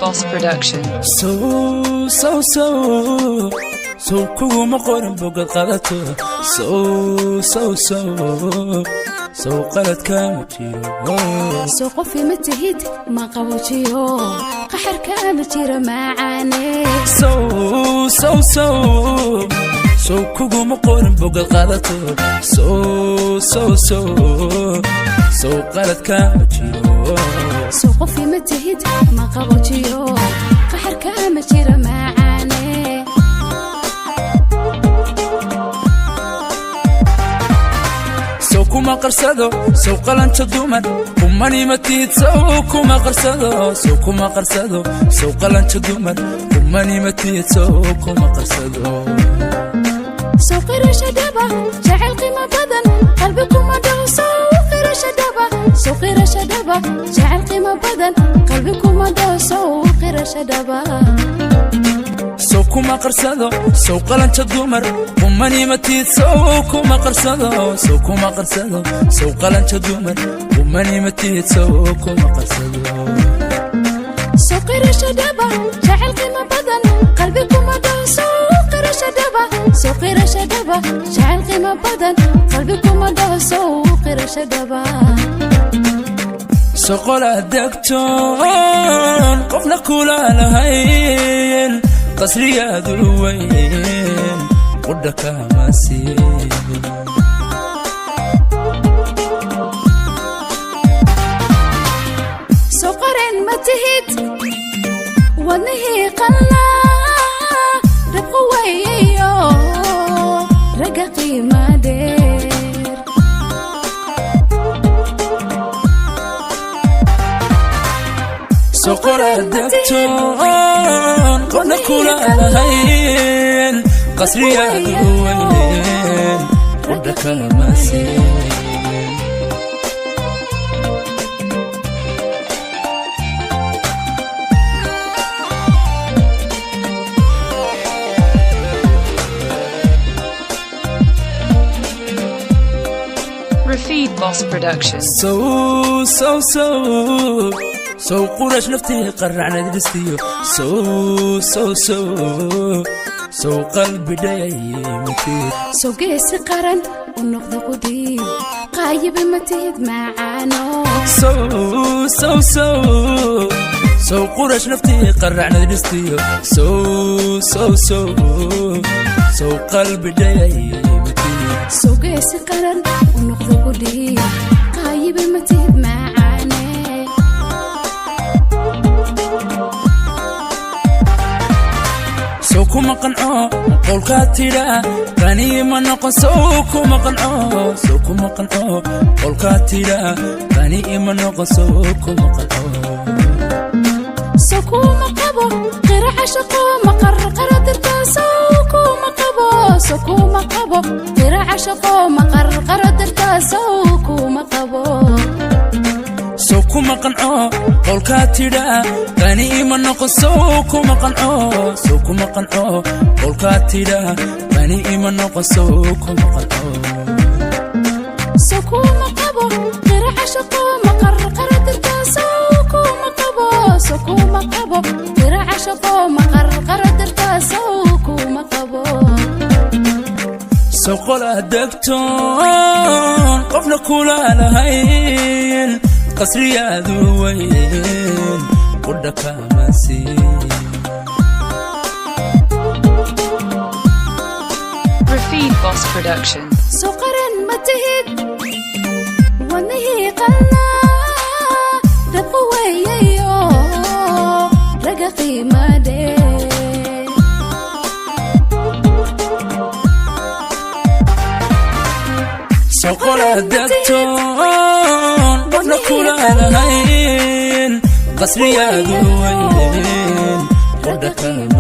Boss Production. Sow sow sow sow kuguma qorin bogad qadato. Sow sow sow sow qaladkama jiro. Soo qofi ma tihid, ma qaboojiyo, qaxarka ma jiro, macaane. Sow sow sow sow kuguma qorin bogad qadato. Sow sow sow sow qaladkama jiro. Soo qofi ma tihid, ma qaboojiyo, qaxarka ma jiro, macaane. Sow kuma qarsado, sow qalanta dumar kumanima tihid. Sow kuma qarsado, sow kuma qarsado, sow qalanta dumar kumanima tihid. Sow kuma qarsado. Soo qirasho dhaba jacayl qiimo badan qalbi kuma dhaho. Soo qirasho dhaba, soo qirasho dhaba jacayl qiimo badan qalbi kuma dhaho. Soo qirasho dhaba. Sow kuma qarsado, sow qalanta dumar kumanima tihid. Sow kuma qarsado, sow kuma qarsado, sow qalanta dumar kumanima tihid. Sow kuma qarsado. Soo qirasho dhaba jacayl qiimo badan qalbi kuma dhaho. Soo qirasho dhaba, soo qirasho dhaba jacayl qiimo badan qalbi kuma dhaho. Soo qirasho dhaba. Soqola degtoon qofna kula lahayn, qasriyaadu weyn qudha kama siin. Soo qaren ma tihid, wadnihii qalnaa rabqu wayayo ragga qiima dheer. Soqola degtoon qofna kula lahayn, qasriyaadu weyn qudha kama siin. Rafid Boss Production. Sow sow sow sow qurash naftii qaracnad dhistiyo. Sow sow sow sow qalbi dhayaymatid. Soo geesi qaran u noqda qudhiib qaayiba ma tihid, macaano. Sow sow sow sow qurash naftii qaracnad dhistiyo. Sow sow sow sow qalbi dhayaymatid. Soo geesi qaran u noqda qudhiib qaayiba ma tihid, macaane. Sow kuma qanco qowlkaa tidhaa qanii ma noqon. Sow kuma qanco, sow kuma qanco, qowlkaa tidhaa qanii ma noqon. Sow kuma qanco. Soo kuma qabo qira cashaqo maqar qaradirta. Soo kuma qabo, soo kuma qabo qira cashaqo maqar qaradirta. Soo kuma qabo. Sow kuma qanco qowlkaa tidhaa qanii ma noqon. Sow kuma qanco, sow kuma qanco, qowlkaa tidhaa qanii ma noqon. Sow kuma qanco. Soo kuma qabo qira cashaqo maqar qaradirta. Soo kuma qabo, soo kuma qabo qira cashaqo maqar qaradirta. Soo kuma qabo. Soqola degtoon qofna kula lahayn, qasriyaadu weyn qudha kama siin. Rafid Boss Production. Soo qaran ma tihid, wadnihii qalnaa rabqu wayayo ragga qiima dheer. Soqola degtoon qofna kula lahayn, qasriyaadu weyn qudha kama